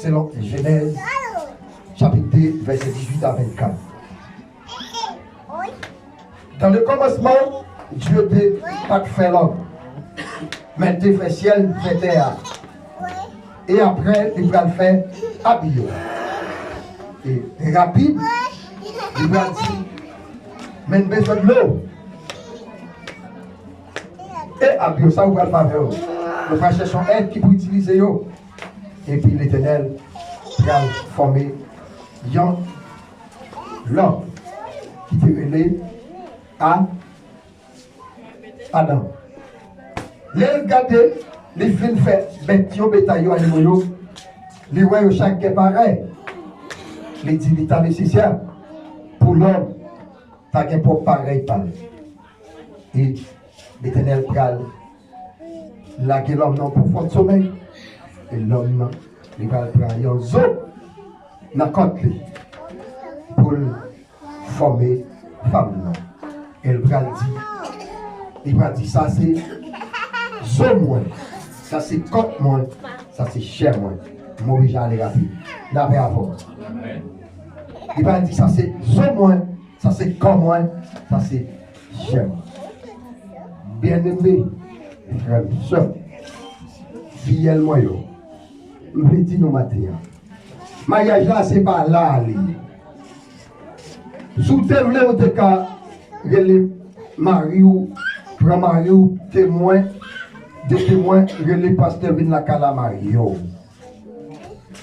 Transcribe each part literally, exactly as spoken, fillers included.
Selon Jenèz, chapit de, vèsè dizuit a vennkat. Dans le commencement, Dieu te pa t fè lòm, men te fè syèl, fè tè a. E apre, li pral fè abi yo. E rapid, li pral di, men n bezwen dlo. E abi yo, sa ou pral fè avè yo? Ou pral chèche yon èt ki pou itilize yo. Epi Letènèl pral fòme yon lòm ki te rele A, Adan. Lè l gade, li fin fè bèt yo, betay yo, animo yo, li wè yo chak gen parèy. Li di li ta nesesè pou lòm ta gen pwòp parèy pa l. E Letènèl pral lage lòm nan pwofon somèy. E lòm nan, li pral pran yon zo nan kòt li pou l fòme fanm nan. E l pral di, li pral di, sa se zo mwen, sa se kòt mwen, sa se chè mwen. M oblije ale rapid. Lapè avè w. Li pral di, sa se zo mwen, sa se kò mwen, sa se chè mwen. Byeneme, frè m, sè m, fiyèl mwen yo, m vle di nou maten an, maryaj la se pa la a li ye. Si w te vle, ou te ka rele mari w, pran mari w, temwen, de temwen, rele pastè vin lakay la marye w.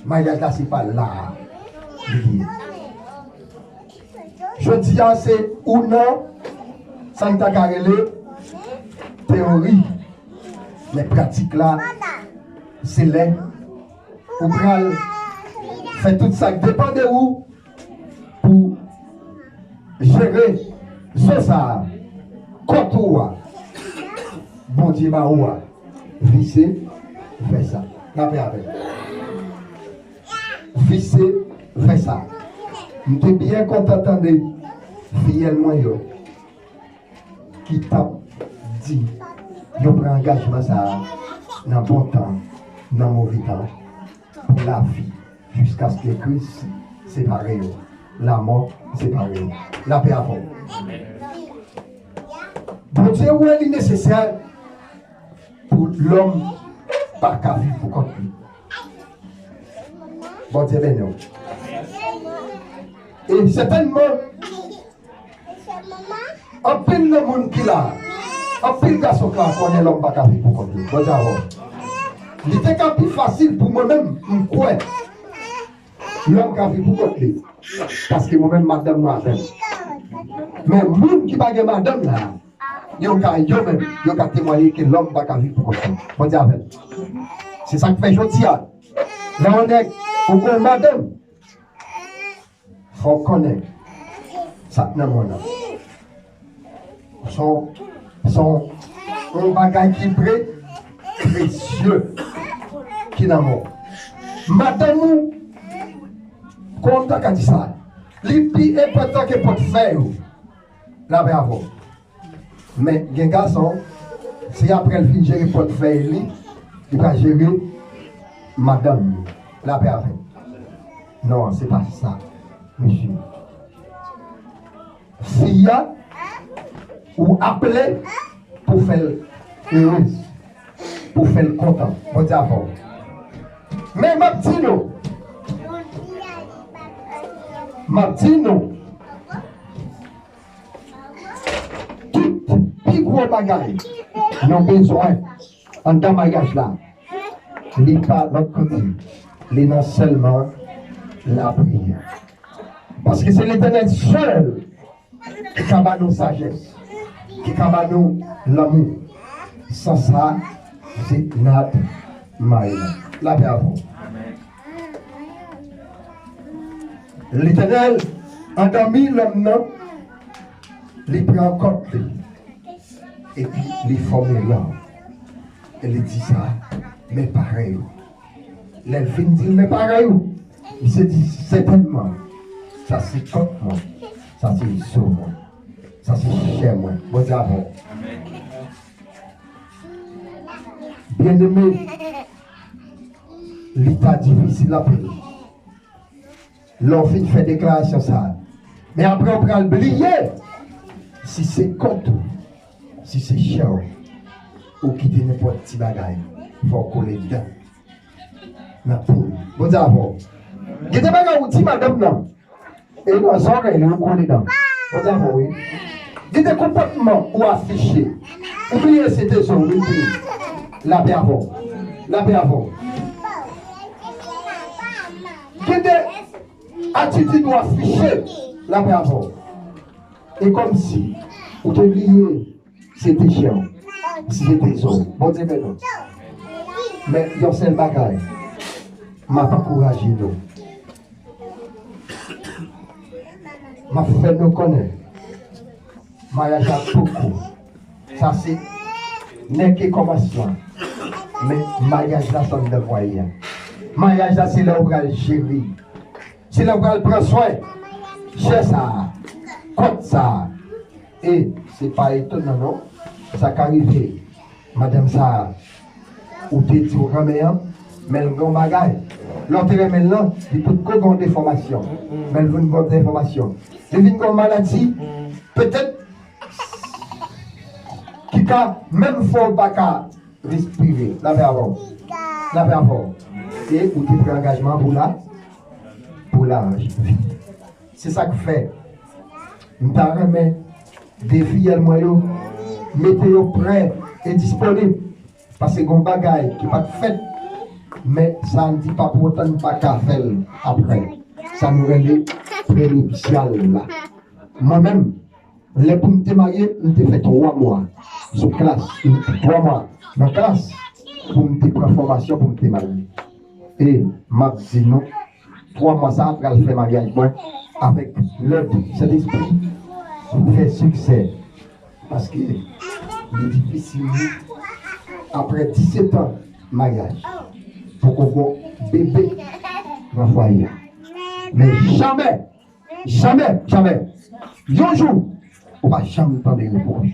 Maryaj la se pa la a li ye. Jodi a se ou nan sa n ta ka rele teyori. Men pratik la, se lè ou pral fè tout sa k depann de ou pou jere zo sa a, kòt ou a, Bondye ba ou a, vise vèsa. Lapè avè w. Vise vèsa. M te byen kontan tande fiyèl mwen yo ki t ap di yo pran angajman sa a nan bon tan, nan move tan, pou lavi, jiskaske Kris separe yo, lamò separe yo. Lapè avè w. Bondye wè li nesesè pou lòm pa ka viv pou kont li. Bondye beni w. E sètènman, anpil nan moun ki la, anpil gason ki la konnen lòm pa ka viv pou kont li. Bondye avè w. Li te ka pi fasil pou mwen menm, m kwè, lòm ka viv pou kont li. Paske mwen menm, madanm mwen avè m. Men moun ki pa gen madanm la, yo ka, yo menm, yo ka temwaye ke lòm pa ka viv pou kont li. Bondye avè l. Se sa k fè jodi a, lè yon nèg ou gen madanm, fò w konnen sa k nan men w nan. Son, son, yon bagay ki pre, presye ki nan men w. Madanm ou, kòman m ta ka di sa? Li pi enpòtan ke pòtfèy ou. Lapè avè w. Men gen gason, se apre l fin jere pòtfèy li, li pral jere madanm li. Lapè avè l. Non, se pa sa, mesye. Fi a, ou aple pou fè l erez, pou fè l kontan. Bondye avè w. Men m ap di nou, m ap di nou, tout pi gwo bagay nou bezwen anndan maryaj la, li pa lòt kote, li nan sèlman lapriyè. Paske se Letènèl sèl ki ka ba nou sajès, ki ka ba nou lanmou. San sa, se nat may la. Lapè avè w. Letènèl andòmi lòm nan, li pran kòt li, epi li fòme lòm. E li di sa, men parèy ou. Lè l fin di l, men parèy ou, misye di, sètènman, sa se kòt mwen, sa se zo mwen, sa se chè mwen. Bondye avè w. Byeneme, Li ta difisil anpil lè w fin fè deklarasyon sa a. Men apre, w pral bliye si se kòt ou, si se chè w, ou kite nenpòt ti bagay, fò w kole dan nan pou. Bondye avè w. Gen de bagay ou di madanm nan, e nan zòrèy li ou kole dan. Bondye avè w, wi. Gen de konpòtman ou afiche. Ou bliye se te zo, wi, wi. Lapè avè w. Lapè avè w. Gen de atitid ou afiche. Lapè avè w. E kòmsi ou te bliye se te chè w, si se te zo w. Bondye beni w. Men yon sèl bagay, m ap ankouraje nou. M ap fè nou konnen, maryaj la poko. Sa se nèke kòmansman. Men maryaj la se anndan fwaye a. Maryaj la se lè ou pral jere. Se lè ou pral pran swen chè sa a, kòt sa a. E se pa etonan non, sa ka rive. Madanm sa a, ou te di w renmen an, men l gen yon bagay. Lè w te renmen l lan, li potko gen yon defòmasyon. Men l vin gen yon defòmasyon. Li vin gen yon maladi, petèt, ki ka menm fè w pa ka respire. Lapè avè w. Lapè avè w. E ou te pran angajman pou la, pou lavi. Se sa k fè m ta renmen de fiyèl mwen yo, mete yo prè e disponib. Paske gen yon bagay ki pa t fèt, men sa n di pa pou otan n pa ka fè l apre. Sa nou rele prenipsyal la. Mwen menm, lè pou m te marye, m te fè twa mwa sou klas, twa mwa nan klas pou m te pran fòmasyon pou m te marye. E m ap di nou, twa mwa sa a pral fè maryaj mwen avèk lèd Sentespri fè siksè. Paske li difisil, wi, apre disèt an maryaj, poko gon bebe nan fwaye a. Men jamè, jamè, jamè, yon jou, ou pa janm tande repwòch.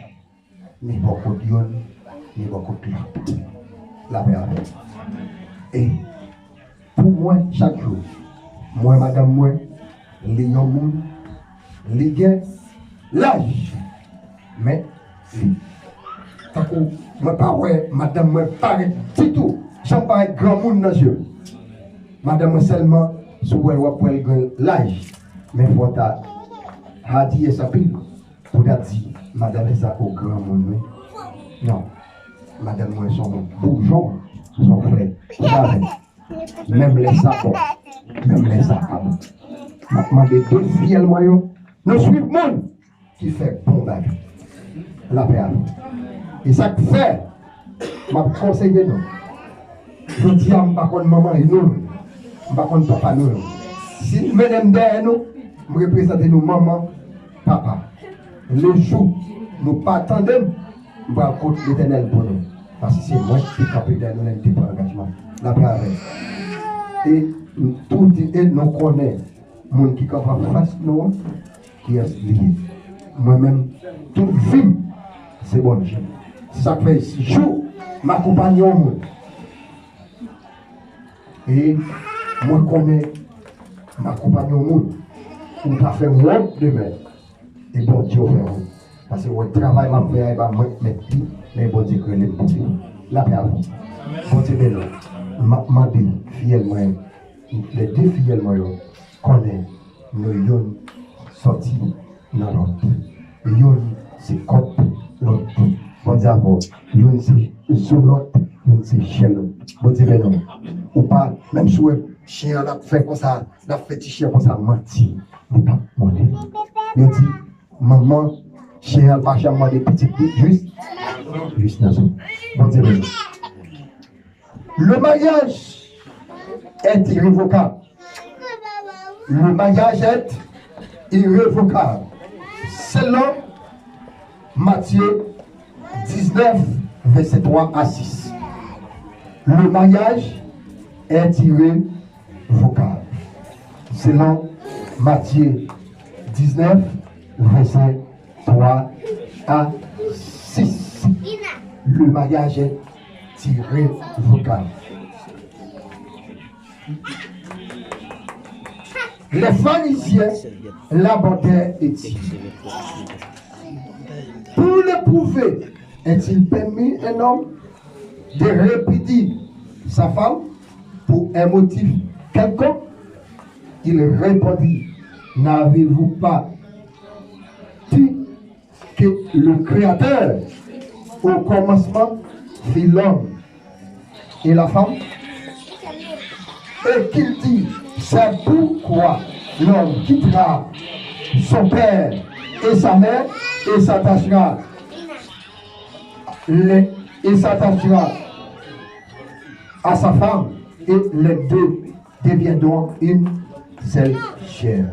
Ni bò kot youn, ni bò kot lòt. Lapè avè w. E pou mwen, chak jou, m wè madanm mwen, li yon moun, li gen laj. Men, li, tankou, mwen pa wè madanm mwen parèt ditou, janm parèt granmoun nan je m. Madanm mwen sèlman, si w wè l, w ap wè l gen laj. Men fò w ta hadiyès anpil. Pou ta di, madanm sa o granmoun, wi. Non. Madanm mwen se yon boujon, se yon frè. Sa vre. Menm lè sa bon, menm lè sa pa bon. M ap mande de fiyèl mwen yo, nou swiv moun ki fè bon bagay. Lapè avè w. E sa k fè, m ap konseye nou. Jodi a, m pa konn manman nou, m pa konn papa nou. Si n mennen m dèyè nou, m reprezante nou manman, papa. Lejou nou pa tande m, m pral kont Letènèl pou nou. Paske se mwen ki te kanpe dèyè nou lè n te pran angajman. Lapè avè w. E tout, e nou konnen moun ki kanpe anfas nou an, kiyès li ye. Mwen menm, tout vi m, se Bondye. Se sa k fè jou m akonpanye yon moun. E mwen konnen m akonpanye yon moun, ou ta fè m wont demen. E Bondye w fè wont. Paske w wè travay m ap fè a, e pa mwen k mèt li, men Bondye k rele m pou li. Lapè avè w. Bondye beni w. M ap mande fiyèl mwen, lè de fiyèl mwen yo, konnen nou youn sòti nan lòt. Youn se kòt lòt. Bondye avè w. Youn se zo lòt, youn se chè lòt. Bondye beni w. Ou pa, menm si w wè chen an l ap fè konsa, l ap fè ti chen konsa, manti. Li p ap mòde. Yo di, manman chen an pa janm mòde pitit li, jis, jis nan zo. Bondye beni w. Le mariage est irrévocable. Le mariage est irrévocable. Selon Matthieu dix-neuf, verset trois à six. Le mariage est irrévocable. Selon Matthieu dix-neuf, verset trois à six. Le mariage est irrévocable. Les pharisiens l'abordèrent et dirent, pour l'éprouver, est-il permis un homme de répudier sa femme pour un motif quelconque? Il répondit, n'avez-vous pas dit que le Créateur, au commencement, fit l'homme et la femme? Et qu'il dit, c'est pourquoi l'homme quittera son père et sa mère et s'attachera les- et s'attachera à sa femme, et les deux deviendront une seule chair.